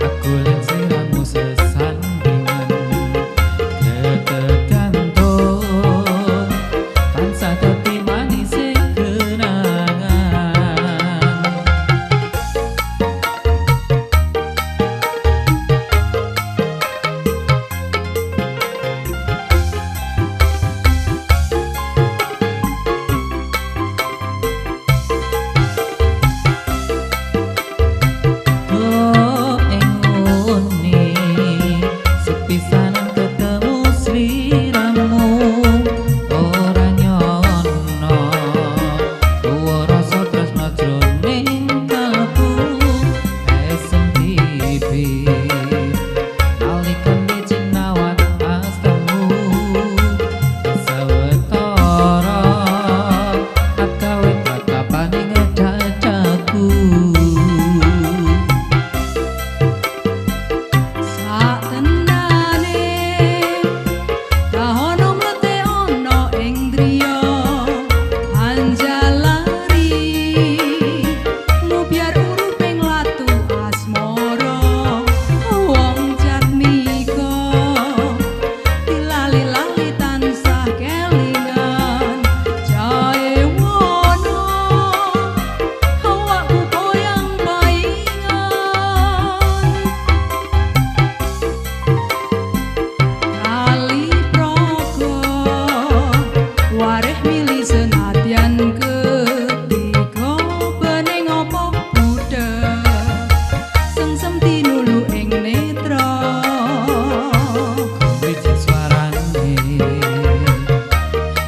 Aku lan sliramu sesandingan, greget jantung tansah dadi manis kenangan. Do ing ngene sepisanan ketemu sliramu, ora nyono tuwa rasa tresno jroning kalbu esem bibir nalikane cinawat astamu sawetara agawe tatapaning dadaku. Satenane kahono mlete ana ing driya anjalari mubyar uruping latu asmara wong jatmika dilali-lali tansah kelingan jae wono awakku koyang paingan. Kali progo wareh mili senadyan ketiga bening apa budhek sengsem tinulu ing netra. Wiji suarane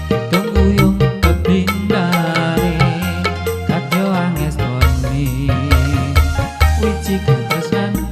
kidung uyung kebindane kadya angestoni wiji katresnan.